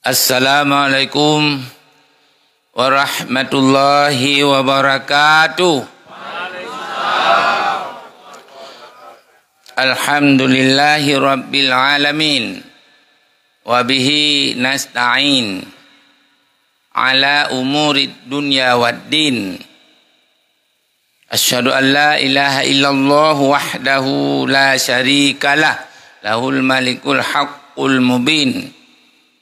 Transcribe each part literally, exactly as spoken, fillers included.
Assalamualaikum warahmatullahi wabarakatuh. Alhamdulillahi rabbil alamin. Wa bihi nasta'in ala umurid dunya waddin. Asyhadu an la ilaha illallah wahdahu la syarikalah, lahul malikul haqqul mubin.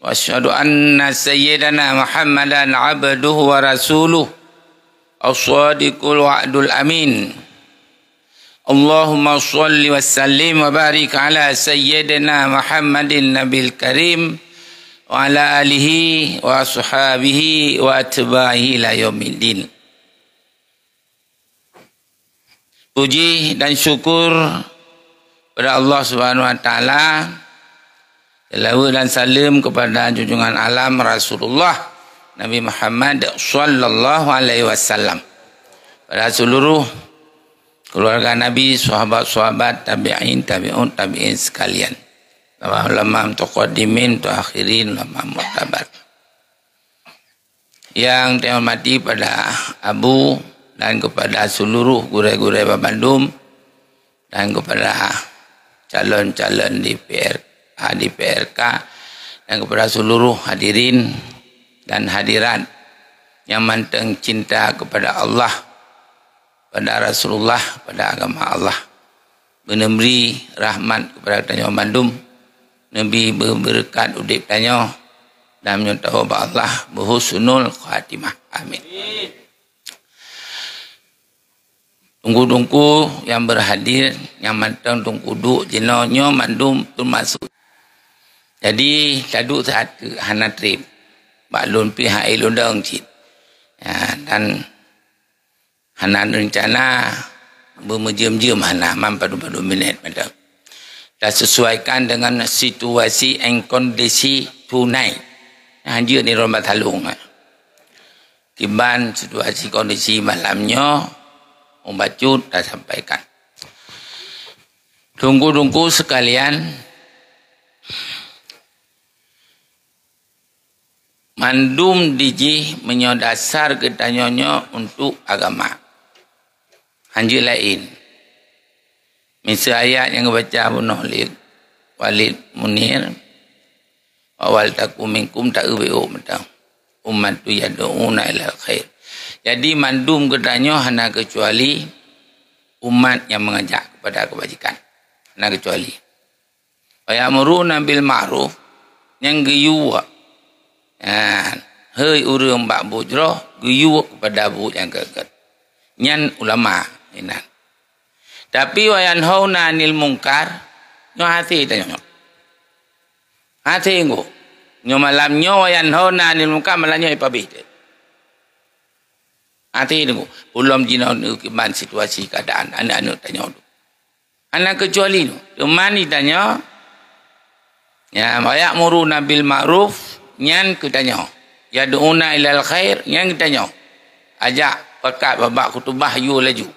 Wa asyhadu anna sayyidana Muhammadan abduhu wa rasuluh, as-sadiqul wa'dul amin. Allahumma shalli wa sallim wa barik ala sayyidina Muhammadin nabil karim wa ala alihi wa ashabihi wa atba'ihi ila yaumiddin. Puji dan syukur pada Allah Subhanahu wa Taala, selawat dan salam kepada junjungan alam Rasulullah Nabi Muhammad sallallahu alaihi wasallam, pada seluruh keluarga Nabi, sahabat-sahabat, tabi'in, tabi'ut tabi'in sekalian, ulama mutaqaddimin, mutaakhirin, ulama mu'tabar. Yang terhormati pada Abu dan kepada seluruh gurée-gurée banmandum dan kepada calon-calon D P R, ah, D P R K dan kepada seluruh hadirin dan hadirat yang manteng cinta kepada Allah, pada Rasulullah, pada agama Allah. Beuneubri rahmat kepada tanyoe bandum, neubi beubeureukat udeb tanyoe, dan meunyoe tawaba Allah beuhusnul khatimah. Amin. Teungku-teungku nyang beurhadir, nyang mantong teungku duek jinoe nyoe mandum teumasuk. Jadi, taduek sateuk hana treb. Bak lôn pih hai lôn dong cit. Ya, dan hana reuncana beumeujeuem-jeuem hana, man padum-padum minét mantong. Tasesuaikan dengan situasi and kondisi tunai. Hanjeuet ni lôn batalong. Kiban situasi kondisi malam nyoe, mubacut tasampaikan. Teungku-teungku sekalian, mandum dijih meunyoe dasar geutanyoe nyoe untuk agama. Hanjeuet laén. Miseue ayat nyang geubaca bunoe lé Walid Munir, "Wa wal takum minkum," ta-eu B O mantong. "Ummatun yad'una ilal khair." Jadi mandum geutanyoe hana keucuali umat nyang meungajak keupada keubajikan. Hana keucuali. "Wa ya'muruna bil ma'ruf," nyang geuyue. Nyan, hei ureuëng bak buet jroh, geuyue keupada buet nyang gét-gét. Nyan ulama inan. Tapi, "Wa yanhauna 'anil munkar," nyoe hase tanyoe. Hase nyoe. Nyoe malam nyoe, "Wa yanhauna 'anil munkar," malam nyoe ipabeh. Hase nyoe. Ulôn jinoe kiban situasi keuadaan aneuk-aneuk tanyoe. Hana keucuali nyoe. Teuma geutanyoe, ya, "Wa ya'muruna bil ma'ruf," nyan geutanyoe. "Yad'una ilal khair," nyan geutanyoe. Ajak pakat bak khutubah yue laju.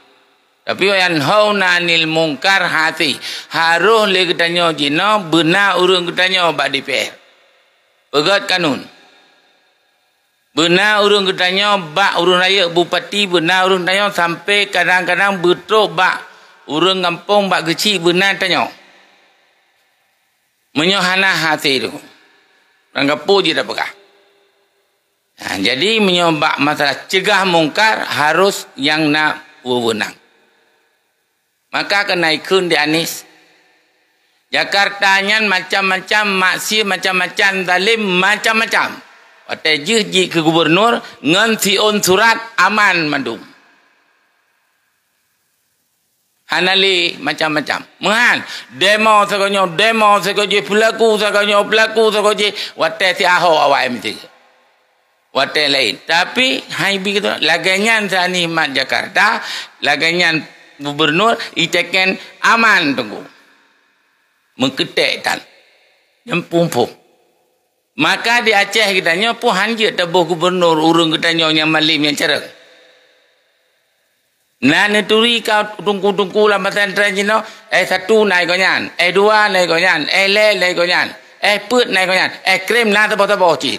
Tapi, "Wa yanhauna 'anil munkar," hase. Harôh lé geutanyoe jinoe beuna ureuëng geutanyoe bak D P R. Peugét kanun. Beuna ureuëng geutanyoe bak ureuëng rayeuk bupati, beuna ureuëng tanyoe sampai kadang-kadang beutrok bak ureuëng gampông, bak geuchik beuna tanyoe. Meunyoe hana hase tu, ureuëng gampông jih tapeugah. Nah, jadi meunyoe bak masalah cegah mungkar, harôh nyang na wewenang. Maka keuneuk ikheun di Anies, Jakarta nyan macam-macam, maksiet macam-macam, zalim macam-macam. Watée jih jih keu gubunur ngon siôn surat aman mandum. Hana lé macam-macam. Meuhan, demo sagoe nyoe, demo sagoe jih, peulaku sagoe nyoe, peulaku sagoe jih, watée si Ahok awai meusigoe. Watée laén. Tapi, hai bi keutu, lagée nyan sanih mat Jakarta, lagée nyan gubunur, iteken aman teungku. Meukeutek tan. Nyang pumpung. Maka di Aceh geutanyoe pun hanjeuet taboh gubunur ureuëng geutanyoe nyang malem nyang carông. Na neuturi ka teungku-teungku lam pesantren jinoe, S satu na iko nyan, S dua na iko nyan, S lhée na iko nyan, Eh peuet na iko nyan, eh krem na saboh-saboh cit.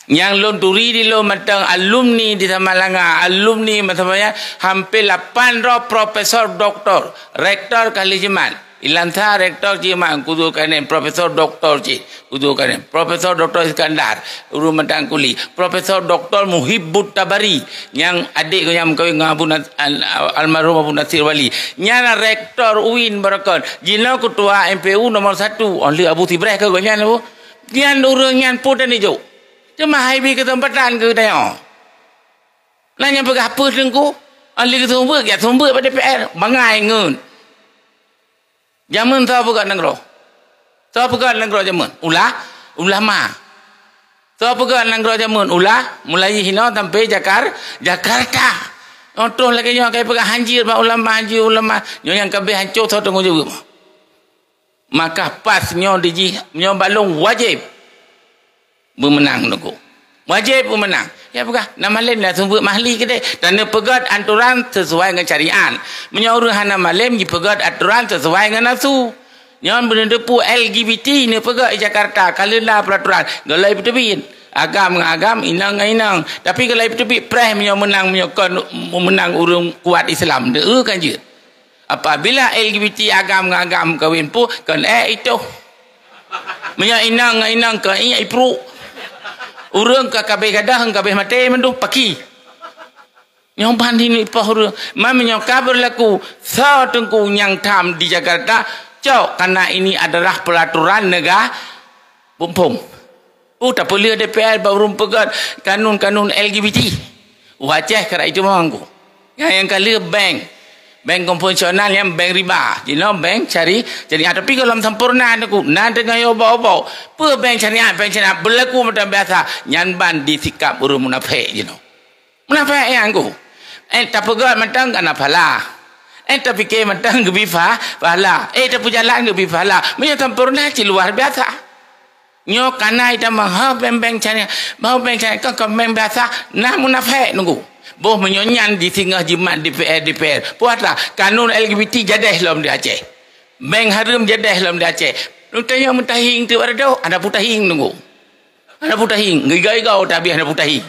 Nyang lôn turi di lôn mantong alumni di Samalanga, alumni masa-masa hampir lapan droe profesor doktor, rektor kali jimat. Ilansa rektor jimat kudu kanen profesor doktor cit, kudu kanen Profesor Doktor Iskandar, ureuëng Matang Kuli, Profesor Doktor Muhibbut Tabari, nyang adék geuh nyang meukawen ngon Abu Nas-, al-, almarhum Abu Nasir Wali. Nyan rektor uin barakon. Jinoe ketua M P U nomor satu, oh lheueh Abu Sibreh keu gobnyan Abu. Nyan ureuëng nyan pun dan ijok. Cuma hai bi keuseumpatan keu tanyoe. Lah nyang peugah peue teungku? Ahli sumbeuk, ya sumbeuk bak D P R. Bangai ngeut. Jameun soe peugah nanggroe? Soe peugah nanggroe jameun? Ulah, ulama. Soe peugah nanggroe jameun? Ulah, mulai hinoe sampai Jakar-, Jakarta. Contoh lagée nyoe kai peugah hanjeuet bak ulama, hanjeuet ulama. Nyoe nyang kabeh hanco soe tanggung jaweueb? Maka pas nyoe dijih, nyoe balong wajéb beumeunang nunggu. Wajéb beumeunang. Ya peugah, na malem na sumbeuk mahli keudeh. Tane peugöt aturan sesuai ngon syariat. Meunyoe ureuëng hana malem jipeugöt aturan sesuai ngon nafsu. Nyoe beuneudepu L G B T neupeugöt di Jakarta, ka lheueh na peraturan, golai beuteubiet. Agam ngon agam, inong ngon inong. Tapi golai beuteubiet preh meunyoe meunang, meunyoe kon meunang ureuëng kuat Islam. Deu kan jeuet. Apabila L G B T agam ngon agam kawin pu, kon ék itoh. Meunyoe inong ngon inong kon ék ipru. Ureuëng ka kabeh gadah, kabeh maté mandum paki. Nyoe ban hini ipoh ureuëng. Man meunyoe ka beurlaku, soe teungku nyang tham di Jakarta, cok, karena ini adalah peraturan negara. Bumpung. Uh, tapeuleueh D P R bak ureuëng peugöt kanun-kanun L G B T. Waceh karak itu mangku. Nyang, nyang ka lheueh bank. Bank konvensional nyang bank riba. Jinoe bank syari-, syariah. Tapi gohlom sampoereuna teungku. Na teungoh yo obok-obok. Peue bank syariah, bank syariah. Beurlaku macam biasa. Nyan ban disikap ureuëng munafék jinoe. Munafék nyang ku. Eh, tapeugöt mantong kana pahala. Eh, tapike mantong geubi pa-, pahala. Eh, tapeujalan geubi pahala. Meunyoe sampoereuna cit luar biasa. Nyoe kana ita meuhah bank-bank syariah. Bahwa bank syariah kon, kon bank biasa. Nah, munafék nunggu. Boh meunyoe nyan di singoh jimat D P R, D P R. Puasa, kanun L G B T jadeh lom di Aceh. Bank hareuem jadeh lom di Aceh. Nyoe tanyoe meutahing tu ada doh, ada putahing nunggu. Hana putahing, giga-giga utak habéh hana putahing.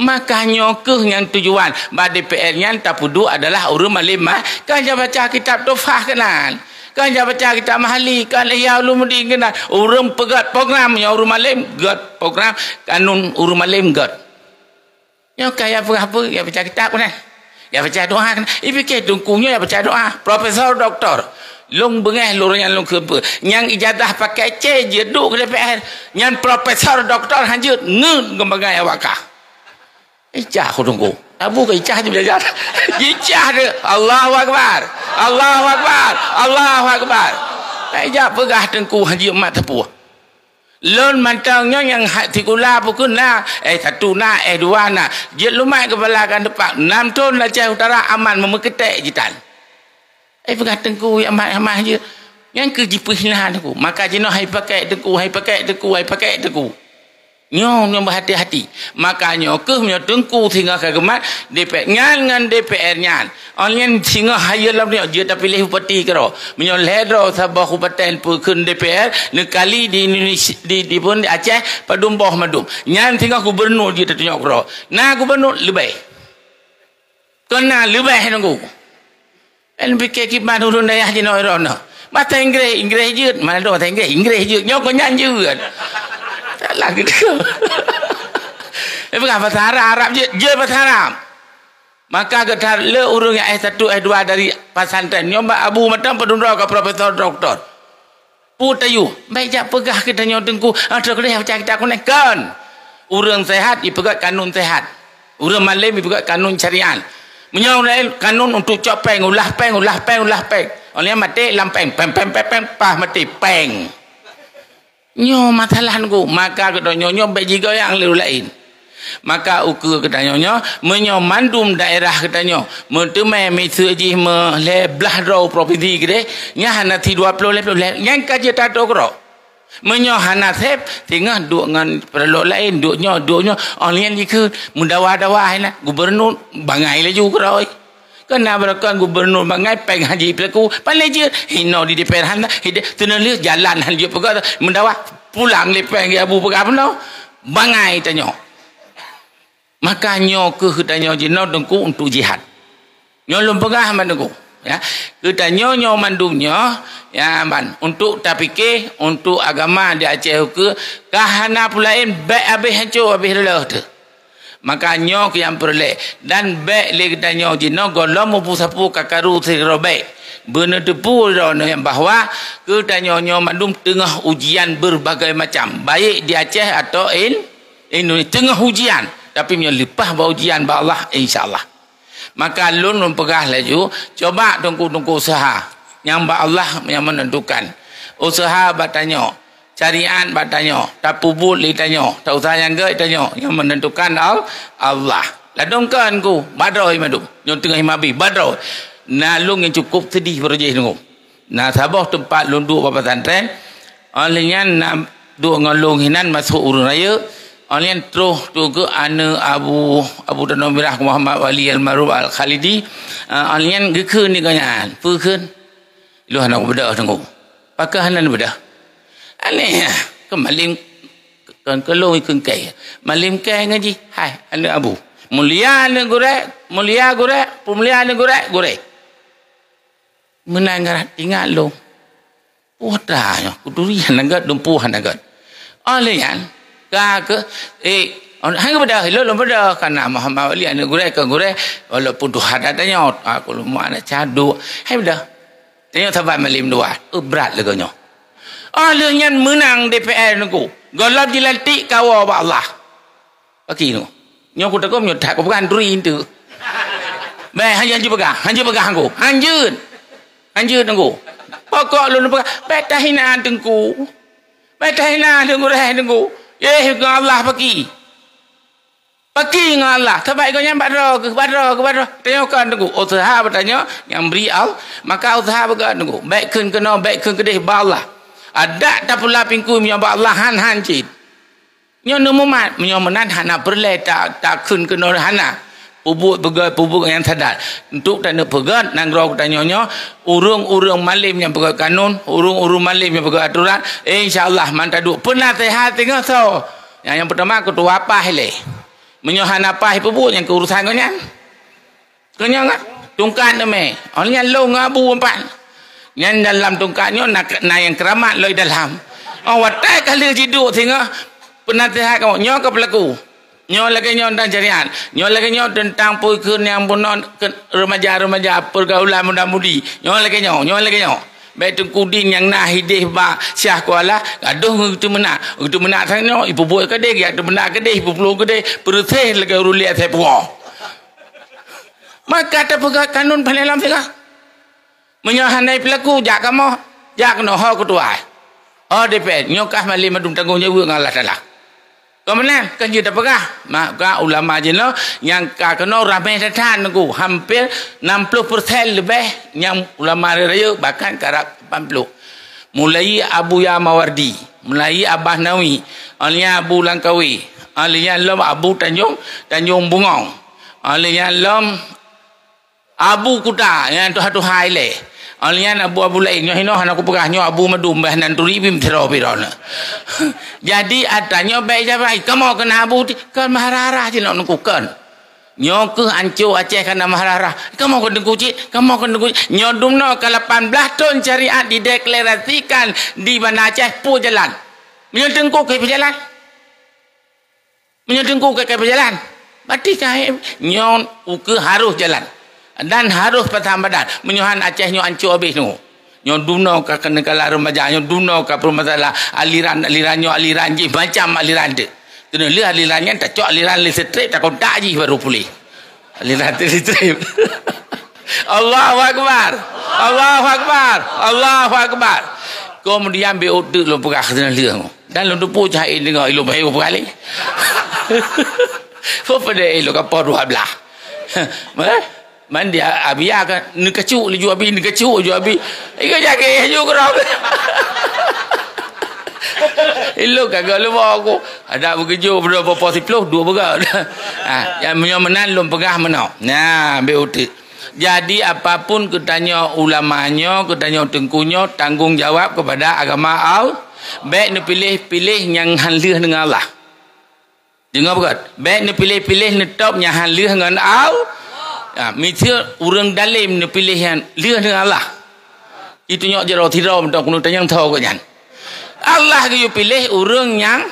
Maka nyoe kheueh nyang tujuan bak D P R nyan tapeuduek adalah ureuëng malem mah, kan jak baca kitab Tuhfah keunan. Kan jak baca kitab Mahalli, kan Ihya Ulumuddin keunan. Ureuëng peugöt program nyoe ureuëng malem göt program kanun ureuëng malem göt. Nyoe ka ya peugah peue, ya baca kitab keunan. Ya baca doa keunan. Ipike teungku nyoe ya baca doa. Profesor, doktor. Lôn beungéh lôn nyan lôn kheun peue. Nyang ijazah pakai C jeuet duek keu D P R. Nyan profesor, doktor hanjeuet ngeut ngon bangai awak kah. Icah ku teungku. Abu ka icah je belajar. Icah dia. Allahu Akbar. Allahu Akbar. Allahu Akbar. Ijak peugah teungku hanjeuet mat teupue. Lôn mantong nyoe nyang ha-, sikula pukon na, S satu na, S dua na. Jeuet lumat keupala kan teupang. Nam thon Aceh Utara aman meumeuketek jitan. Eh, peugah teungku, ya, aman-aman je. Nyang keu jipeuhina teungku. Maka jinoe hai pakai teungku, hai pakai teungku, hai pakai teungku. Nyoe, nyoe beuhati-hati. Maka nyoe kheueh meunyoe teungku singoh ka geumat, D P R nyan ngon D P R nyan. Ôn nyan singoh hayeue lom nyoe jeuet tapiléh bupati keudroe. Meunyoe lhée droe saboh kabupaten peukheun D P R, neukali di Indonesia, di, di pun di Aceh, padum boh mandum. Nyan singoh gubernur jeuet tatunyok keudroe. Na gubernur leubeh. Kon na leubeh nunggu. Kan pikée kiban ureuëng dayah jinoe droeneuh. Bahasa Inggréh, Inggréh jeuet. Mana ada bahasa Inggréh? Inggréh jeuet. Nyoe kon nyan jeuet. Salah gitu. Eh, bukan bahasa Arab, Arab jeuet. Jeuet bahasa Arab. Maka geutar le ureuëng nyang S satu, S dua dari pesantren. Nyoe bak Abu mantong padum droe ka profesor, doktor. Pu tayue, bék jak peugah geutanyoe teungku, ah, trok lé baca kitab keunan. Kon. Ureuëng seuhat jipeugét kanun seuhat. Ureuëng malém jipeugét kanun syariat. Meunyoe ureuëng laén kanun untuk cok péng, ulah péng, ulah péng, ulah péng. Óh lheueh maté lam péng, péng, péng, péng, péng, paih maté, péng. Nyoe masalah nyoe, maka geutanyoe nyoe bék jigoyang lé ureuëng laén. Maka ukeue geutanyoe nyoe, meunyoe mandum daerah geutanyoe meuteumé miseue jih meulhée blaih droe provinsi keudeh, nyan hana si dua ploh lhée ploh lhée, nyan ka jeuet tato keudroe. Meunyoe hana sép, singoh duek ngon peureulok laén, duek nyoe, duek nyoe, óh lheueh nyan jikheun meudawa-dawa hai na, gubernur bangai laju keudroe. Keu na barokon gubernur bangai péng haji peuleku. Paléng jeuet. Hino di D P R han, hide-, teuneuh lheueh jalan han jeuet peugah. Meudawa pulang lé péng di Abu peugah bunoe. Bangai tanyoe. Maka nyoe keuh geutanyoe jinoe Teungku untuk jihad. Nyoe lôn peugah ban Teungku, ya. Geutanyoe nyoe mandum nyoe, ya, ban untuk tapike untuk agama di Aceh ukeue ka hana peulaén, bék habéh hanco, habéh reuloh teuh. Maka nyoe keuh nyang peureulée dan bék lé geutanyoe jinoe gohlom mupu-sapu ka karu sidroe bék. Beuneuteupeue droeneuh bahwa geutanyoe nyoe mandum teungoh ujian berbagai macam, baik di Aceh atau in-, Indonesia teungoh ujian, tapi meunyoe leupah bak ujian bak Allah, insya Allah. Maka lôn, lôn peugah laju, coba teungku-teungku useuha nyang bak Allah nyang meunentukan. Useuha bak tanyoe, syariat bak tanyoe, tapeubuet lé tanyoe, ta useuha nyang gét tanyoe, nyang meunentukan Al-, Allah. Ladôm kon ku, badroe mandum, nyoe teungoh imabi, badroe. Na lôn nyang cukup seudeh baroe jih teungku. Na saboh teumpat lôn duek bak pesantren, óh lheueh nyan na duek ngon lôn hinan masôk ureuëng rayeuk, óh lheueh nyan troh tu keu aneuk Abu, Abu Tanoh Mirah Muhammad Wali Almarhum Al-Khalidi, ah, óh lheueh nyan geukheun di gobnyan, peue kheun? Lôn hana kubeudôh teungku. Pakon hana neubeudôh? Aneh, keu malem, kon keu lôn ikheun kèe. Malem kèe ngon jih, hai, aneuk Abu. Mulia aneuk gurèe, mulia gurèe, peumulia aneuk gurèe, gurèe. Meunan ngon ingat lôn. Puih atra nyoe, kuturi hana gét, dumpeue hana gét. Óh lheueh nyan, ka keuh, eh, hana geubeudôh, lôn lôn beudôh, kana Muhammad Wali aneuk gurèe keu gurèe, walaupun tuha that tanyoe, aku lôn muak aneuk caduk, hai beudôh. Tanyoe saban malem dua, eh, brat lagèe nyoe. Óh lheueh nyan meunang D P R teungku, gohlom jilantik kawoe bak Allah. Paki tu. Nyoe kutakot nyoe that kupeugah duri tu. Bèk, hanjeuet, hanjeuet peugah, hanjeuet peugah Teungku. Hanjeuet. Hanjeuet Teungku. Pokok lôn peugah, bèk tahina Teungku. Bèk tahina Teungku, reh Teungku. Eh, ngon Allah paki. Paki ngon Allah. Sabab gobnyan bak droe keuh, bak droe keuh, bak droe. Tanyoe kon Teungku. Useuha bak tanyoe nyang bri Allah. Maka useuha bak Teungku. Bèk kheun keunoe, bèk kheun keudeh bak Allah. Adak tapula pingkui meunyoe bak Allah han-han cit. Nyoe neumumat, meunyoe meunan hana peureulèe ta-, takheun keunoe hana. Peubuet peugah, peubuet nyang sadar. Untuk taneuk peugah nanggroe geutanyoe nyoe, ureueng-ureueng malem nyang peugah kanun, ureueng-ureueng malem nyang peugah aturan, insya Allah man taduek peunaseuhat singoh soe. Nyang, nyang peutama keutua paih lé. Meunyoe hana paih peubuet nyang keu urusan gobnyan. Keu nyoe ngat, tungkat neumè. Oh, nyan lôn ngon Abu empat. Nyan dalam tungkat nyoe na, na nyang keuramat lom dalam. Oh, watèe ka lheueh jiduek singoh, peunaseuhat kamoe. Nyoe keuh peulaku. Nyoe lagèe nyoe teuntang syariat. Nyoe lagèe nyoe teuntang peue kheun nyang bunoe keu remaja-remaja, peurgaulan muda-mudi. Nyoe lagèe nyoe, nyoe lagèe nyoe. Bèk Teungku Din nyang na hideh bak Syiah Kuala, gadoh ngon geuteumeunak. Geuteumeunak sang nyoe, ipeubuet keudeh, geujak teumeunak keudeh, ipeuplueng keudeh, peureuséh lagèe ureueng liek asèe puwoe. Maka tapeugah kanun paléng lom sigoe. Meunyoe hana peulaku, jak kamoe, jak keunoe ho keutua. Oh, D P R, nyoe kah malem mandum tanggong jaweueb ngon Allah Taala. Kon meunan, kon jeuet tapeugah. Maka ulama jinoe nyang ka keunoe ramé that-that Teungku, hampir enam puluh persen leubeh nyang ulama rayeuk, bahkan karab lapan puluh. Mulai Abuya Mawardi, mulai Abah Nawi, ahli nyan Abu Langkawi, ahli nyan lom Abu Tanjong, Tanjong Bungong, ahli nyan lom Abu Kuta nyang tuha-tuha ilèe. Awak nyan abu-abu laén, nyoe hinoe hana kupeugah, nyoe abu mandum, bah nan turi bim sidroe pih droeneuh. Jadi, atra nyoe bèk jabai, kamoe keunan abu ti, kon meuharah-harah jinoe Teungku, kon. Nyoe keuh anco Aceh kana meuharah-harah. Kamoe kon Teungku cit, kamoe kon Teungku cit. Nyoe dumnoe ka lapan blaih thon syariat dideklarasikan di Banda Aceh, peue jalan. Meunyoe Teungku keu peue jalan. Meunyoe Teungku ka, ka beujalan, berarti ka, nyoe ukeue harôh jalan dan harôh pasang badan. Meunyoe han, Aceh nyoe anco abéh nyoe. Nyoe dumnoe ka keuneukala remaja, nyoe dumnoe ka peumasalah aliran, aliran nyoe, aliran jih, macam aliran teuk. Keuneuk lheueh aliran nyan tacok aliran listrik, takontak jih baru puléh. Aliran listrik. Allahu Akbar. Allahu Akbar. Allahu Akbar. Kemudian beuteuk lôn peugah keuneuk lheueh. Dan lôn teupeu cahé deungoe ilôn bahé peugah lé. Peue padé ilôn ka poh dua blaih. Meh? Man dia, abi ya ka, neukacuk laju abi, neukacuk laju abi. Iga jagé laju keudroe. Ilôn ka geuh leumo aku. Ada beugeujok beudôh poh siploh, dua peugah. Ah, nyang meunyoe meunan lôn peugah meunoe. Nah, beuteuk. Jadi, apapun geutanyoe ulama nyoe, geutanyoe teungku nyoe, tanggong jawab keupada agama Allah. Bék neupiléh-piléh nyang han lheueh deungon Allah. Deungoe beugét, bék neupiléh-piléh neutôb nyang han lheueh ngon Allah. Ya, miseue ureuëng dalem neupiléh nyang lheueh ngon Allah. Itu nyok jaroe sidroe mantong keuneuk tanyong tho gobnyan. Allah geuyue piléh ureuëng nyang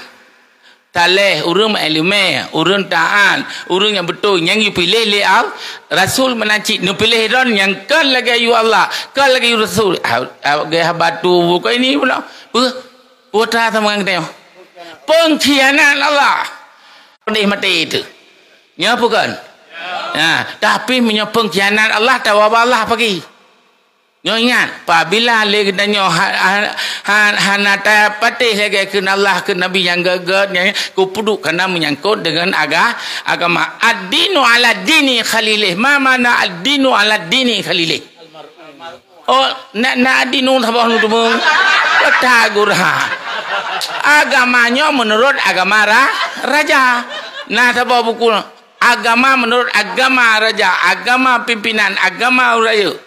saleh, ureuëng meuileumé, ureuëng taat, ureuëng nyang beutôi, nyang geupiléh lé Allah. Rasul meunan cit neupiléh droe nyang kon lagée yue Allah, kon lagée yue Rasul. Ah, ah, gaya haba tu bukan ini pula. Peue? Peue atra sama ngon geutanyoe? Pengkhianat Allah. Pedih maté itu. Nyoe bukan? Ya, tapi meunyoe pengkhianat Allah, tawa bak Allah pagi. Nyoe ingat, apabila lé geutanyoe ha-, ha-, ha-, hana tapatéh lagée kheun Allah, kheun Nabi nyang gét-gét nyan, kupeuduek kana meunyangkot deungon aga-, agama. Ad-dinu ala dini khalilih. Ma makna ad-dinu ala dini khalilih? Oh, na, na dinu saboh nu teumong. Peta gurha. Agama nyoe meunurot agama ra-, raja. Na saboh buku, agama meunurot agama raja, agama pimpinan, agama ureuëng rayeuk.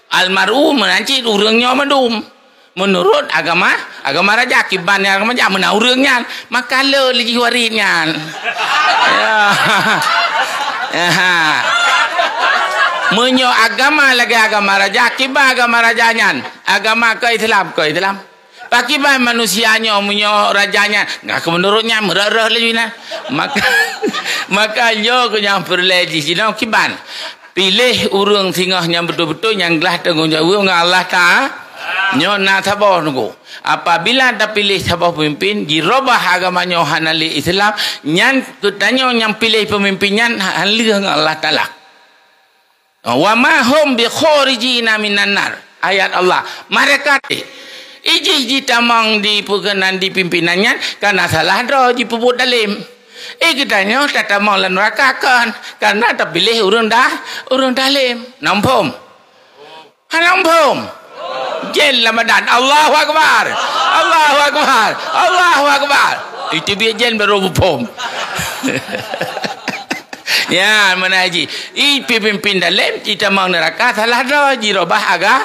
Almarhum meunan cit ureuëng nyoe mandum. Meunurot agama, agama raja, kiban nyang agama raja meunan ureuëng nyan. Maka le lé jih warit nyan. Ya. Ya. Meunyoe agama lagée agama raja, kiban agama raja nyan. Agama keu Islam, keu Islam. Pakiban manusia nyoe meunyoe raja nyan, nggak keu meunurot nyan, meureuh-reuh laju nyan. Maka, maka nyoe keu nyang peureulée jih jinoe kiban. Piléh ureuëng singoh nyang beutôi-beutôi nyang glah tanggong jaweueb ngon Allah Taala. Nyoe na saboh nunggu. Apabila tapiléh saboh peumimpin, jirobah agama nyoe hana lé Islam, nyan geutanyoe nyang piléh peumimpin nyan han lheueh ngon Allah Taala. Wa ma hum bi kharijina minan nar. Ayat Allah. Mereka ijih jitamong di peukeunan di pimpinan nyan kana salah droe jipeubuet dalem. Eh, geutanyoe tatamong lam neuraka kon, karena tapiléh ureuëng dah, ureuëng dalem. Namphom? Hana namphom? Jén lam badan. Allahu Akbar. Allahu Akbar. Allahu Akbar. Itu biet jén baru muphom. Ya, mana haji. I peumimpin dalem jitamong neuraka salah droe jirobah aga.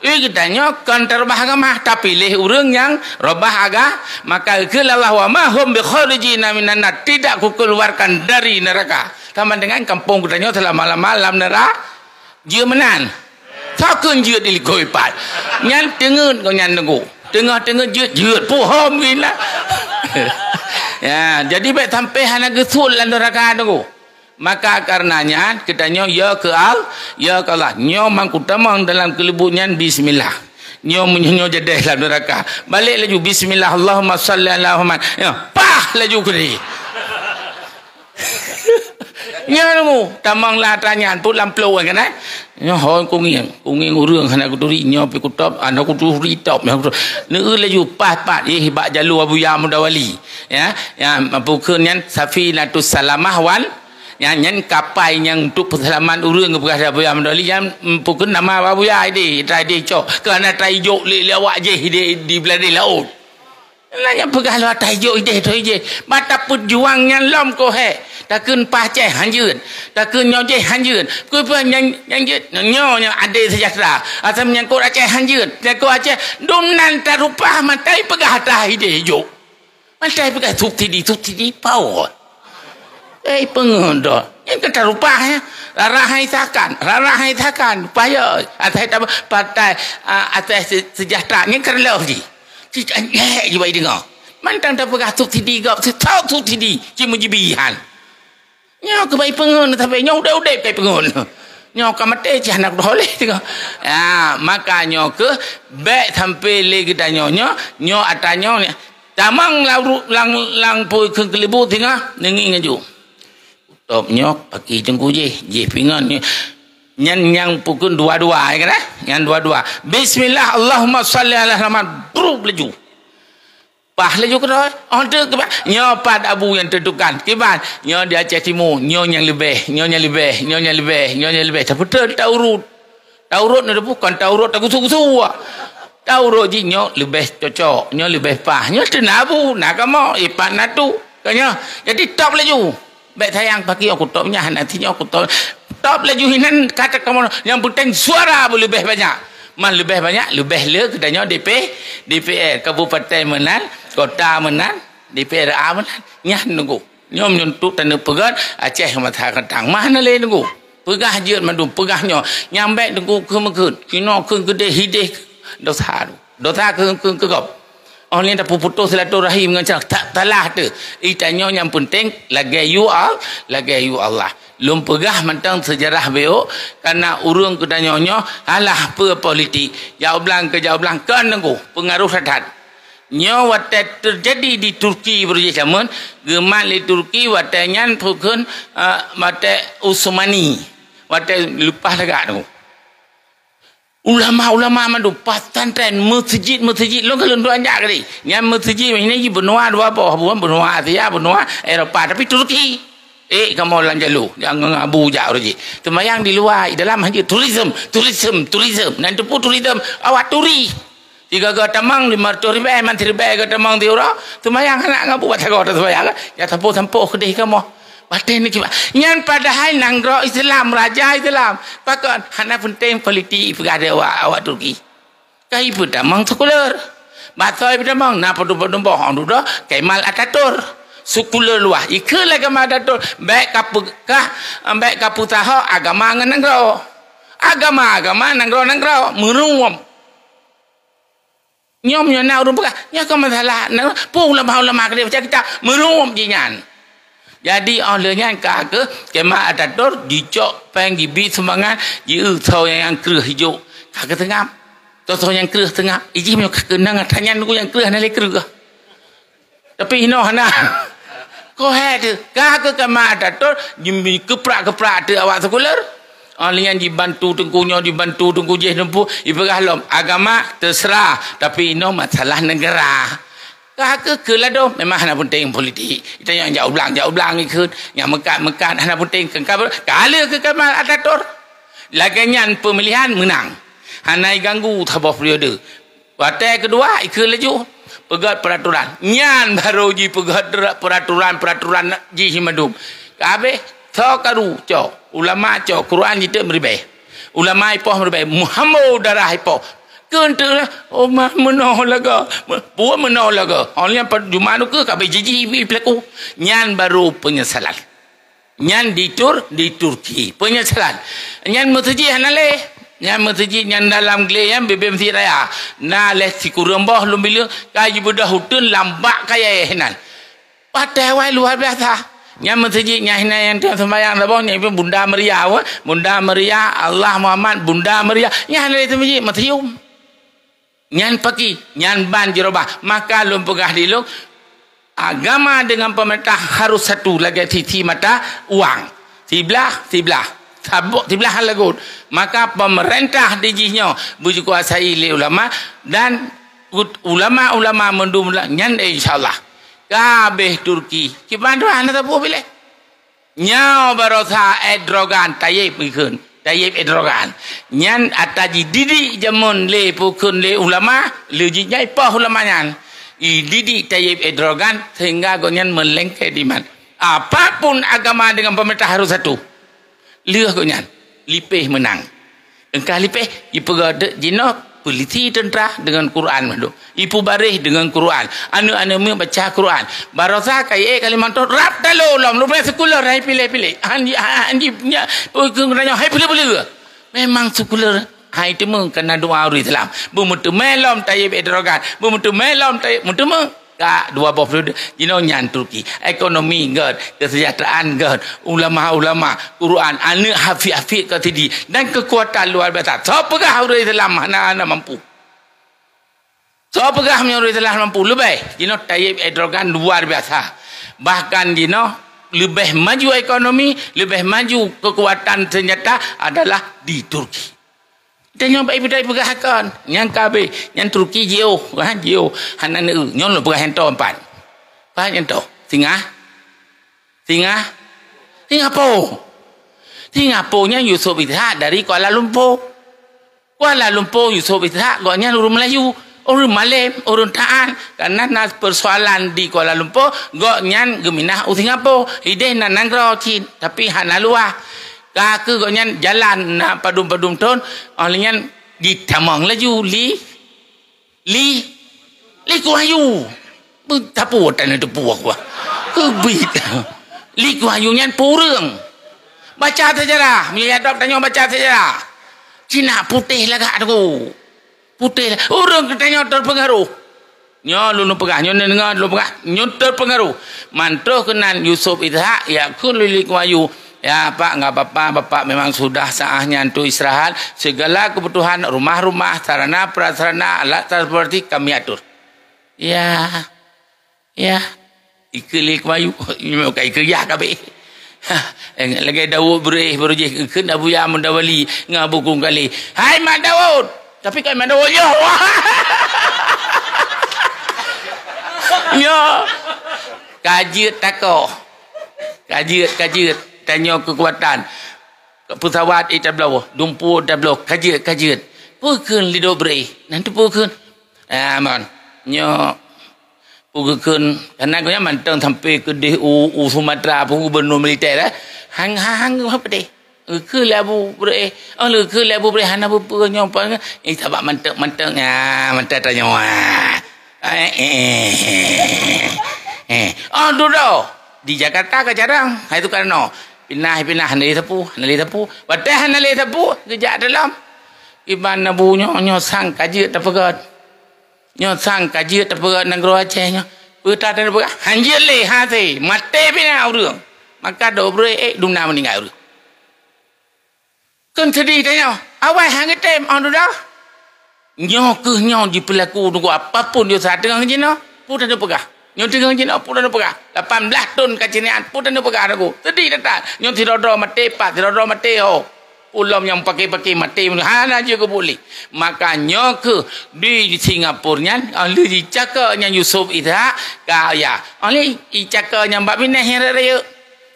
Ui geutanyoe kon tarobah agama, tapiléh ureuëng nyang robah aga, maka geukheun Allah, "Wa ma hum bi kharijina minan nar," tidak kukeluarkan dari neraka. Sama dengan kampung geutanyoe seulama-lama lam nera-, jeuet meunan. Sakeun jeuet di likot ipat. Nyan teungeut gobnyan teungku. Teungoh-teungeut jeuet, jeuet. Puhom gina. Ya, jadi bék sampai hana geusuet lam neraka teungku. Maka kareuna nyan, geutanyoe ya keu Al-, ya keu Allah. Nyoe man kutamong dalam keuleubut nyan bismillah. Nyoe meunyoe nyoe jadeh lam neuraka. Balek laju bismillah, Allahumma shalli ala Muhammad. Ya, pah laju keudeh. Nyoe nemu, tamong lam atra nyan, put lam plôh kan, eh? Nyoe hon kungieng, kungieng ureuëng hana kuturi, nyoe pi kutôb, hana kuturi tôb, hana kuturi. Neueu laju pah-pah, eh, bak jalô Abuya Muda Wali. Ya, ya, mampu kheun nyan Safinatus Salamah wan Nyan, nyan kapai nyang untuk peuseulamat ureuëng geupeugah Abuya Muda Wali nyan, mm, pukon nama Abuya ideh, atra ideh cok. Keu hana atra ijok lé, lé awak jih ideh di beuladeh laôt. Nyan nyang peugah lé atra ijok ideh, atra ideh. Mata peujuang nyan lom koh he. Takheun pah Aceh hanjeuet. Takheun nyoe jih hanjeuet. Keu peue nyang, nyang jeuet? Nyoe, nyoe adé sejahtera. Asai menyangkut Aceh hanjeuet. Menyangkut Aceh, dum nan tarupah matai peugah atra ideh ijok. Matai peugah subsidi, subsidi power. Eh, peungeut dah. Nyang ka tarupah, ya. Rara hai sakan, rara hai sakan. Payah. Asai tabah partai, ah, asai se-, sejahtera. Nyang ka reuloh jih. Cit anyek jih bai deungoe. Mantong tapeugah subsidi gob, sitôb subsidi. Cit meujibi han. Nyoe keuh bai peungeut, sampai nyoe udeb-udeb kai peungeut. Nyoe ka maté, cit hana keudroe lé. Ya, maka nyoe keuh, bék sampai lé geutanyoe nyoe, nyoe atra nyoe, Tamong lam ru-, lam, lam pui kheun keuleubut singoh, neungieng laju. Top nyoe, paki teungku jih, jih pingan nyoe. Nyan nyang pukon dua-dua, ya kan, eh? Nyan dua-dua. Bismillah, Allahumma shalli ala Muhammad. Bruk laju. Pah laju keudroe. Oh, tu keuba-, nyoe pat abu nyang teutukan. Kiban, nyoe di Aceh Timu, nyoe nyang leubeh, nyoe nyang leubeh, nyoe nyang leubeh, nyoe nyang leubeh. Tapi teu taurut. Taurot nyoe bukan taurot tagusu-gusu. Taurot jih nyoe leubeh cocok, nyoe leubeh paih, nyoe teunabu, na kamoe, ipat na tu. Ka nyoe, jadi top laju. Bék sayang paki aku top nyan, nanti nyoe aku top. Top laju hinan kata kamoe, nyang penting suara beuleubeh banyak. Man leubeh banyak, leubeh le geutanyoe D P, D P R, kabupaten meunan, kota meunan, D P R A meunan. Nyan nunggu. Nyoe meunyoe tu taneuk peugah, Aceh masa kantang. Mah na lé nunggu. Peugah jeuet mandum, peugah nyoe. Nyang bèk nunggu keu meukeut. Kinoe keu geudeh hideh. Dosa tu. Dosa keu, keu, keu gob. Oh, ni tapeuputoh silaturahim ngon cara tak talah tu. Ih, tanyoe nyang penting lagèe you are, lagèe you Allah. Lôn peugah mantong seujarah beuh, karena ureueng geutanyoe nyoe alah peue politik. Jauh blang keu jauh blang, kon nunggu, peungaroh that-that. Nyoe watèe teujadi di Turki beurujih jameun, geumat lé Turki watèe nyan peue kheun, eh, watèe Utsmani, watèe leupah lagak tu. Ulama-ulama mandum, pesantren, meuseujid-meuseujid, lôn ka lôn tuan jak tadi. Nyan meuseujid, ini ji benua dua boh, bukan benua Asia, benua Eropa, tapi Turki. Eh, kamoe lam jalô, jangan abu jak ureueng jih. Seumayang di luwa, di dalam hana, turism, turism, turism. Nan teupeu turism, awak turi. Sigoe-goe tamong lima ratus ribèe, man siribèe goe tamong siuroe, seumayang hana ngon buet sagoe taseumayang, ya sampôh-sampôh keudeh kamoe. Watèe ni kiban. Nyan padahai nanggroe Islam, raja Islam. Pakon? Hana penting politik peugah di awak, awak Turki. Ka ipeutamong sekuler. Basoe ipeutamong, na padum-padum boh, dudoe Kemal Ataturk. Sekuler luwah. Ikheun lé Kemal Ataturk, bèk ka peugah, bèk ka peusaho agama ngon nanggroe. Agama-agama, nanggroe-nanggroe, meuruem. Nyoe meunyoe na ureueng peugah, nyoe kon masalah, na, peue ulama-ulama keudeh baca kitab, meuruem jih nyan. Jadi, óh lheueh nyan ka keuh Kemal Ataturk jicok péng, jibi sumbangan, jieu soe nyang kreueh jijok. Ka keuh seungab. Soe, soe nyang kreueh seungab. Ijih meunyoe ka keunong atra nyan, nyang kreueh hana lé kreueh. Tapi inoe hana. Ko hai tu, ka keuh Kemal Ataturk, jimbi keuprak-keuprak ateueh awak sekuler. Ah, lheueh nyan jibantu teungku nyoe, jibantu teungku jéh, teungku, jipeugah lom, agama terserah, tapi inoe masalah negara. Ka keuh keu ladôm, memang hana penting politik. Kita nyang jak ublang, jak ublang ikheun, nyang meukat-meukat hana penting, ka, ka, ka lheueh keu Kemal Ataturk. Lagèe nyan pemilihan meunang. Hana iganggu saboh periode. Watèe keudua, ikheun laju peugöt peuraturan. Nyan barô jipeugöt peraturan-peraturan jih mandum. Ka habéh, soe karu cok, ulama cok, Quran jiteuk meuribèe. Ulama ipoh meuribèe, meuhambo darah ipoh. Keu enteuk lah, oh, ma-, meunoe lagoe, me-, buet meunoe lagoe. Óh lheueh nyan pat jumah nyoe keuh ka habéh jijih peulaku. Nyan barô peunyesalan. Nyan di Tur-, di Turki. Penyesalan. Nyan meuseujid hana lé. Nyan meuseujid nyan dalam glé nyan bibé meuseujid raya. Na lé sikureueng boh lôn bileueng ka jibeudôh uteuen lam bak kayèe nan. Watèe awai luar biasa. Nyan meuseujid nyan hina nyang teungoh seumayang saboh nyan pih Bunda Maria, weh. Bunda Maria, Allah Muhammad, Bunda Maria. Nyan hana lé seumeujid, meuseuyum. Nyan paki, nyan ban jeurubah. Maka lôn peugah di lôn, agama dengan pemerintah harus satu lagèe sisi mata uang. Siblah, siblah. Sabok siblah lagot. Maka pemerintah di jih nyoe beukuasai lé ulama dan ut-, ulama-ulama mandum nyan, insya Allah. Ka habéh Turki. Kiban tu hana sapeue piléh. Nyoe barosa Erdogan, Tayyip ikheun, Tayyip Erdogan. Nyan ata jididik jameun lé pukon lé ulama, lé jih nyang ipoh ulama nyan. Ididik Tayyip Erdogan sehingga gobnyan meulengkeh diman. Apapun agama dengan pemerintah harus satu. Lheueh gobnyan, lipéh meunang. Engkah lipéh, jipeugah dek jinoe polisi teuntra deungon Quran mandum. Ipubaréh deungon Quran. Aneuk-aneuk miet baca Quran. Barosa kayèe Kalimantan rab talo lom. Lubeng sekuler hai piléh-piléh. Han ji, han ji, nya, peue keu geutanyoe hai peuleu-peuleu. Memang sekuler hai teumé kana doa ureueng Islam. Beumeuteumé lom Tayyip Erdogan. Beumeuteumé lom Tayyip, meuteumé. Ka dua boh periode jinoe nyan Turki. Ekonomi göt, kesejahteraan göt, ulama-ulama, Quran, aneuk hafiz-hafiz ka sidi dan kekuatan luar biasa. Soe peugah ureueng Islam hana, hana mampu? Soe peugah meunyoe ureueng Islam mampu? Leubeh. Jinoe Tayyip Erdogan luar biasa. Bahkan jinoe leubeh maju ekonomi, leubeh maju kekuatan senjata adalah di Turki. Tanyoe bak ipeugah kon. Nyang ka habéh, nyan Turki jiôh, ha, jiôh. Hana neu, nyoe lôn peugah nyang tô empat. Pat nyang tô? Singa-, Singa-, Singapura. Singapura nyan Yusof Ishak dari Kuala Lumpur. Kuala Lumpur Yusof Ishak, gobnyan ureueng Melayu, ureueng malém, ureueng taat. Karena na persoalan di Kuala Lumpur, gobnyan geuminah u Singapura. Idéh na nanggroe cit, tapi hana luwah. Ka keuh gobnyan jalan na padum-padum thon, oh lheueh nyan jitamong laju li, li, li kuayu. Beutapu tan teupeue kuah. Keubiet. Li kuayu nyan peue ureuëng. Baca sejarah, meunyoe ya dok tanyoe baca sejarah. Cina putéh lagak tu. Putéh, ureuëng geutanyoe teupeungaruh. Nyoe lôn peugah, nyoe neudeungoe lôn peugah, nyoe teupeungaruh. Mantöh keunan Yusuf Ishak, ya kheun lé Li Kuan Yew, "Ya, Pak, enggak apa-apa, Bapak memang sudah saatnya untuk istirahat. Segala kebutuhan rumah-rumah, sarana prasarana, alat transportasi kami atur." Ya. Ya, ikeu lé keumayu. Nyoe ka ikeu yah kabeh. Ha, lagée Daud beureh baru jih kheun Abuya Mudawali ngon Abu Kungkali. "Hai Mak Daud!" Tapi kan Mak Daud nyoe. Nyoe. Ka jeuet takoh. Ka jeuet, ka jeuet. Tanyoe keukuatan. Peusawat ita bloe, dumpeue ita bloe. Ka jeuet, ka jeuet. Peue kheun lé Daud beureh? Nanti peue kheun? Ah, mon. Nyoe Peue geukheun, karena gobnyan mantong sampai keudeh u, u Sumatera, peue gubernur militer, eh. Hang, hang, hang, hang peudeh. Geukheun lé Abu Beureh, oh, geukheun lé Abu Beureh hana peue-peue nyoe, eh, sabab mantong, mantong, ah, mantong tanyoe, ah. Eh, eh, eh, eh. Oh, dudoe. Di Jakarta ka jarang, hai tu karena pinah, pinah, hana lé sapeue, hana lé sapeue. Watée hana lé sapeue, geujak dalam. Iban Abu nyoe, nyoe sang ka jeuet tapeugét. Nyoe sang ka jeuet tapeugah nanggroe Aceh nyoe. Peue that tapeugah? Han jeuet lé, hase. Maté pih na ureuëng. Maka Daud Beureh, eh, dumna meuninggai ureuëng. Kheun seudeh tanyoe. Awai han geutem, oh, dudoe. Nyoe keuh nyoe jipeulaku nunggu apapun jih sa teungoh jinoe. Peue tapeugah? Nyoe teungoh jinoe, peue tapeugah? Lapan blaih thon ka cinian, peue tapeugah nunggu? Seudeh that-that. Nyoe sidroe-droe maté pat, sidroe-droe maté ho. Ulôn nyang paké-paké maté, hana jeuet keu buet lé. Maka nyoe kheueh di Singapura nyan, oh lheueh jicakeup nyan Yusuf Ishak, ka ya. Oh lheueh jicakeup nyan bak binéh nyang rayeuk-rayeuk.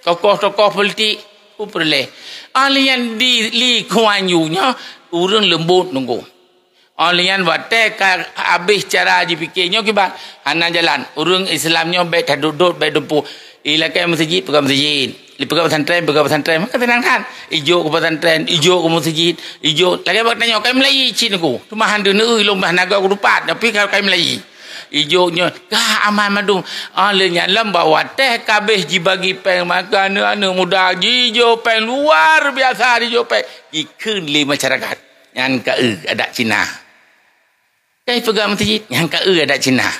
Tokoh-tokoh politik, peue peureulée. Oh lheueh nyan di Li Kuan Yew nyoe, ureuëng leumbot nunggu. Oh lheueh nyan watée ka habéh cara jipike nyoe kiban, hana jalan. Ureuëng Islam nyoe bék tadot-dot, bék dumpeue. Ilakée meuseujid, peugah meuseujid. Ipeugah pesantren, peugah pesantren. Maka seunang that. Ijok keu pesantren, ijok keu meuseujid, ijok. Lagée bak tanyoe, kai meulayi cit nyoe ku. Teuma han deuneu lôn bah naga ku tupat, tapi ka kai meulayi. Ijok nyoe, ka aman mandum. Oh lheueh nyan lom bak watée ka habéh jibagi péng maka aneuëk-aneuëk muda jijok péng luar biasa jijok péng. Jikheun lé masyarakat. Nyan ka eu adat Cina. Kan ipeugah meuseujid, nyan ka eu adat Cina.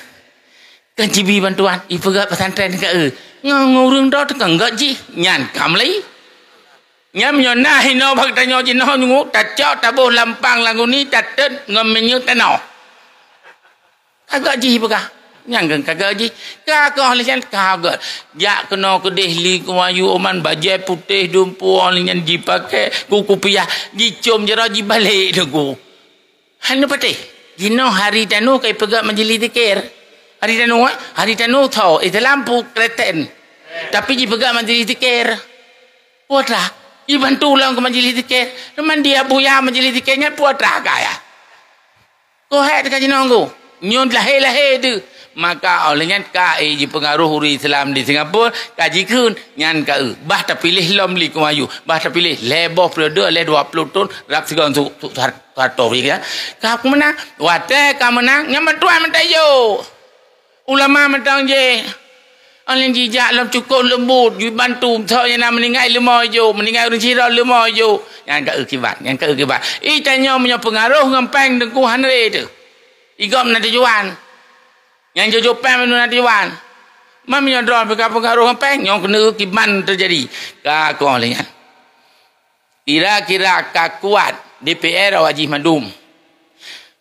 Kan jibi bantuan, ipeugah pesantren ka eu. Ngon, ngon ureuëng droe teuka gét jih, nyan ka meulayi. Nyan meunyoe na hinoe bak tanyoe jinoe nyungok, tacok taboh lampang lam guni, tatet ngon minyeuk tanoh. Ka gét jih ipeugah. Nyan kan ka gét jih. Ka koh lé nyan ka gét. Jak keunoe keudeh Li Kuan Yew, oh man bajée putéh dumpeue, oh lheueh nyan jipaké ku kupiah, jicom jaroe jibalek teungku. Hana patéh. Jinoe hari tanoh ka ipeugah majlis zikir. Hari tanoh, eh? Hari tanoh tho, Islam peue Kristen. Tapi jipeugah majlis zikir. Peue atra? Jibantu lom keu majlis zikir. Teuma di Abuya majlis zikir nyan peue atra ka ya? Keuhai teuka jinoe nggu. Nyoe lahé-lahé teuh. Maka oh lheueh nyan ka, eh, jipeungaroh ureuëng Islam di Singapura, ka jikheun, nyan ka eu. Bah tapiléh lom Li Kuan Yew. Bah tapiléh lhée boh periode, lhée dua ploh thon, rab sigoe su, su, Soeharto, ya. Ka meunang, watée ka meunang, nyan bantuan mantong jok. Ulama mantong jih. Oh lheueh nyan jijak lom cukôp leumbot, jibantu, soe nyang na meuninggai leumo jok, meuninggai ureuëng sidroe leumo jok. Nyan ka eu kiban, nyan ka eu kiban. Ih, tanyoe meunyoe peungaroh ngon péng teungku hana lé teuh. Igop na tujuan. Nyang jok-jok péng meunyoe na tujuan. Man meunyoe droe pih ka peungaroh ngon péng, nyoe keuneuk kiban teujadi. Ka koh lé nyan. Kira-kira ka kuat D P R awak jih mandum.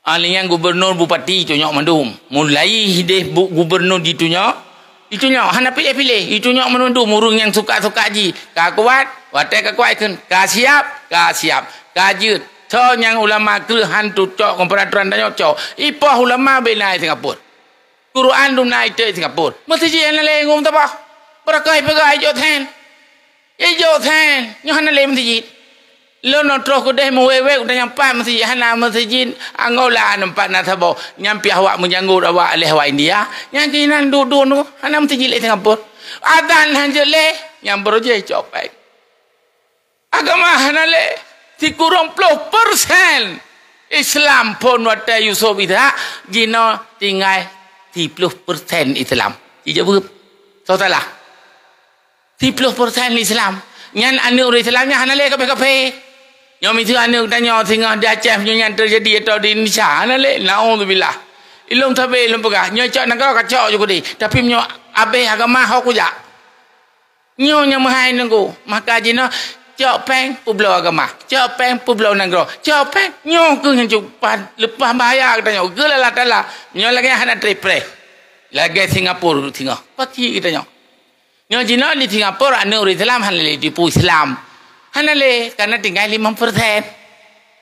Ah lé nyan gubernur, bupati tunyok mandum. Mulai deh bu-, gubernur ditunyok, ditunyok hana piléh-piléh, ditunyok mandum ureuëng nyang suka-suka jih. Ka kuat, watée ka kuat kheun, ka siap, ka siap, ka jeuet. Soe nyang ulama kreueh han tucok ngon peuraturan tanyoe cok. Ipoh ulama bina di Singapura. Quran dum na iték Singapura. Meuseujid hana lé ngum teubah. Beureukat peugah ijok then. Ijok then. Nyoe hana lé meuseujid. Lôn nyoe troh keudeh meuwée-wée u danyang pat meuseujid, hana meuseujid. Angola nyoe pat na saboh. Nyan piah awak meujanggot awak lhée awak India. Nyan keunan duek-duek nyoe hana meuseujid lé Singapura. Azan han jeuet lé. Nyan beurujée cok péng. Agama hana lé. Sikureueng ploh persen Islam phon watèe Yusuf Ishak, jinoe tinggai siploh persen Islam. Ijaweueb. Soe salah? Siploh persen Islam. Nyan aneuk ureueng Islam nyan hana lé kafé-kafé. Nyoe miseue aneuk tanyoe singoh di Aceh nyoe nyan teujadi atau di Indonesia, hana lé. Naudzubillah. Ilôn sabe lôn peugah, nyoe cok nanggroe ka cok ju keudeh. Tapi meunyoe abéh agama ho kujak. Nyoe nyang meuhai nunggu. Maka jinoe cok péng peubloe agama. Cok péng peubloe nanggroe. Cok péng. Nyoe keuh nyang cukup leupah bahaya geutanyoe. Geulalah tala. Nyoe lagèe hana trép preh. Lagèe Singapura singoh. Pakri geutanyoe. Nyoe jinoe di Singapura aneuk ureueng Islam hana lé tipu Islam. Hana lé, karena tinggai limong persen.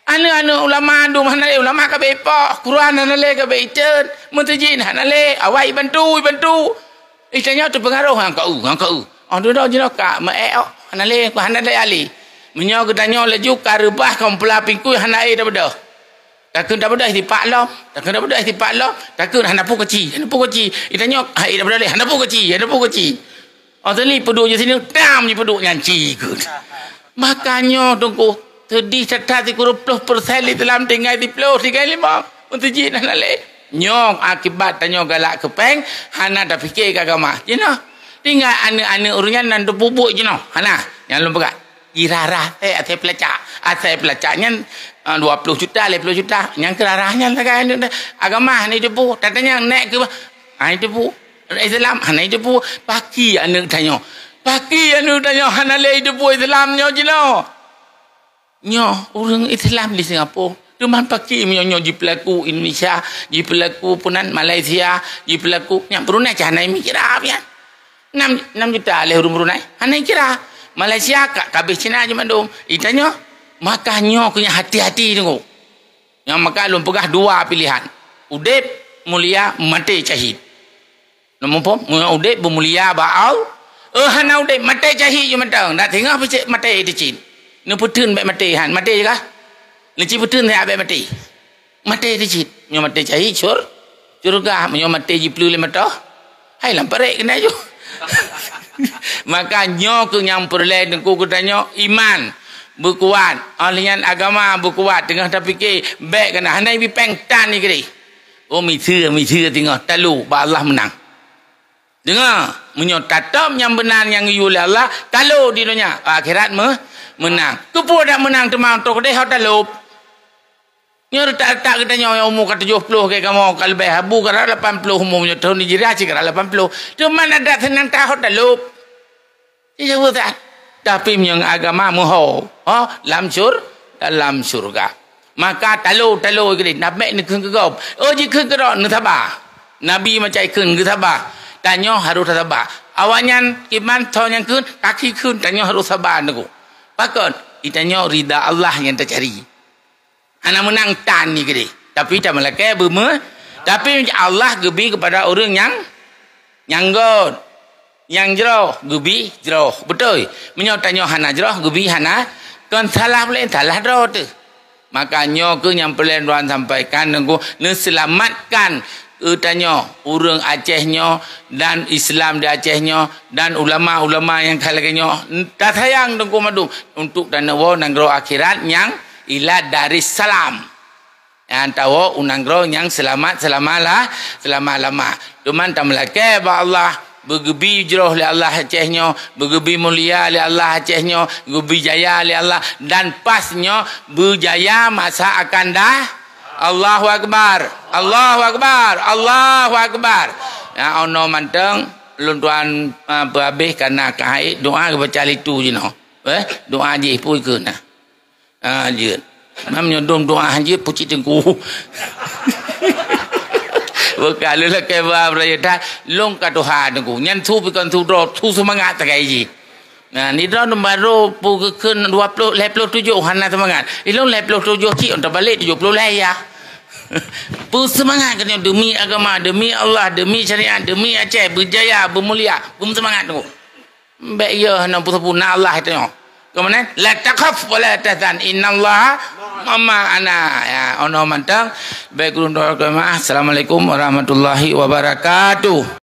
Aneuk-aneuk ulama dum hana lé, ulama ka beu ipoh, Quran hana lé ka beu iteun, meuseujid hana lé, awai ibantu, ibantu. Itanyoe teupeungaroh ngon kau, ngon kau. Oh dudoe jinoe ka meu-ék oh, hana lé, hana lé ahli. Meunyoe geutanyoe laju ka reubah kamoe peula pingkui hana ék tabeudôh. Takheun tabeudôh tipak lom, takheun tabeudôh tipak lom, takheun hana peue keuci, hana peue keuci. Itanyoe hai tabeudôh lé, hana peue keuci, hana peue keuci. Oh teuh ni peuduek je sini, tam je peuduek nyan ci kheun. Maka nyoe teungku, seudeh that-that sikureueng ploh persen Islam tinggai siploh, tinggai limong. Meuseujid hana lé. Nyoe akibat tanyoe galak keu péng, hana tapike keu agama. Jinoe, tinggai aneuk-aneuk ureueng nyan nan teupubuet jinoe. Hana, nyang lôn peugah. Irara asai, asai peulacak. Asai peulacak nyan, ah, dua ploh juta, lhèe ploh juta. Nyang keurara nyan sagai aneuk agama hana jiteupeue. Tatanyong nèk keu, hana jiteupeue. Islam hana jiteupeue. Pakri aneuk tanyoe. Pakri aneuk tanyoe hana lé jiteupeue Islam nyoe jinoe. Nyoe ureueng Islam di Singapura. Teuma pakri meunyoe nyoe jipeulaku Indonesia, jipeulaku peunan Malaysia, jipeulaku nyan Brunei cah hana mikira pian. Nam, nam juta lé ureueng Brunei. Hana kira. Malaysia ka, ka abéh Cina jimandum. Itanyoe, maka nyoe keuh nyang hati-hati teungku. Nyang maka lôn peugah dua pilihan. Udép mulia, maté syahid. Lôn muphom, meunyoe udép beumulia bak Allah. Eh, hana udép, maté syahid ju mantong. Dak singoh picék maté teuh cit. Neupeuteun bèk maté han, maté kah? Neuci peuteun siat bèk maté. Maté teuh cit. Meunyoe maté syahid, syur-, syurga. Meunyoe maté jipleue lé mata, hai lam parék keunan ju. Maka nyoe keuh nyang peureulèe teungku geutanyoe iman beukuat. Óh lheueh nyan agama beukuat. Teungoh tapike, bèk keunan hana ibi péng tan igreh. Oh, miseue, miseue teungoh talo bak Allah meunang. Deungoe, meunyoe tatôb nyang beuna nyang geuyue lé Allah, talo di donya, akhirat me-, meunang. Keupeue dak meunang teuma, toh keudeh ho talôb. Nyoe retak-retak geutanyoe nyang umu ka tujoh ploh, keu kamoe ka leubeh, abu ka rot lapan ploh umu, meunyoe thôn Hijriah cit ka rot lapan ploh. Teuma adak seunang taho talôb. Iya beutôi. Tapi meunyoe agama meuho, ho, lam syur-, dalam syurga. Maka talo-talo keudeh, nabèk neukheun keu gob. Oh, jikheun keu droe, neusaba. Nabi macam ikheun, geusaba. Tanyoe harôh tasaba. Awaknyan kiban tho nyang kheun, kaki kheun, tanyoe harôh saba teungku. Pakon? Itanyoe rida Allah nyang tacari. Hana meunang tan ni keudeh. Tapi tameulakèe beumeu-, tapi Allah geubi keupada ureueng nyang, nyang göt. Nyang jroh geubi jroh. Beutôi. Meunyoe tanyoe hana jroh, geubi hana, kon salah ulèe, salah droe teuh. Maka nyoe keuh nyang peureulèe lôn sampaikan, teungku, neuseulamatkan geutanyoe ureueng Aceh nyoe dan Islam di Aceh nyoe dan ulama-ulama nyang ka lagèe nyoe. Tasayang teungku mandum untuk taneuwoe nanggroe akhirat nyang ila Darussalam. Nyang tawoe u nanggroe nyang seulamat seulama-la-, seulama-lama. Teuma tameulakèe bak Allah, beugeubi jroh lé Allah Aceh nyoe, beugeubi mulia lé Allah Aceh nyoe, geubi jaya lé Allah, dan pas nyoe beujaya masa akan da-, Allahu Akbar, Allahu Akbar, Allahu Akbar. Nyan, 'oh noe mantong lôn tuan, ah, peuhabéh, kareuna ka hait doa geubaca lé tu jinoe. Eh, doa jih peue keuh na. Ah, jeuet. Nam nyoe dum doa jeuet pucit teungku. Bukan lôn lakèe ba beuraya that, lôn ka tuha teungku. Nyan su bukon su droe, su seumangat sagai jih. Nah, nidroe dum barô pu geukheun dua ploh, lhèe ploh tujoh hana seumangat. Ilôn lhèe ploh tujoh cit, 'oh tabalek tujoh ploh lhèe ya. Peuseumangat geutanyoe demi agama, demi Allah, demi syariat, demi Aceh, beujaya, beumulia. Beuseumangat teungku. Bèk yôh hana peue-peue, na Allah tanyoe. Keumudian, "La takhaf wa la tahzan, innallaha ma'ana." Ya, 'oh noe mantong, bèk kureueng droe keumaah. Assalamualaikum warahmatullahi wabarakatuh.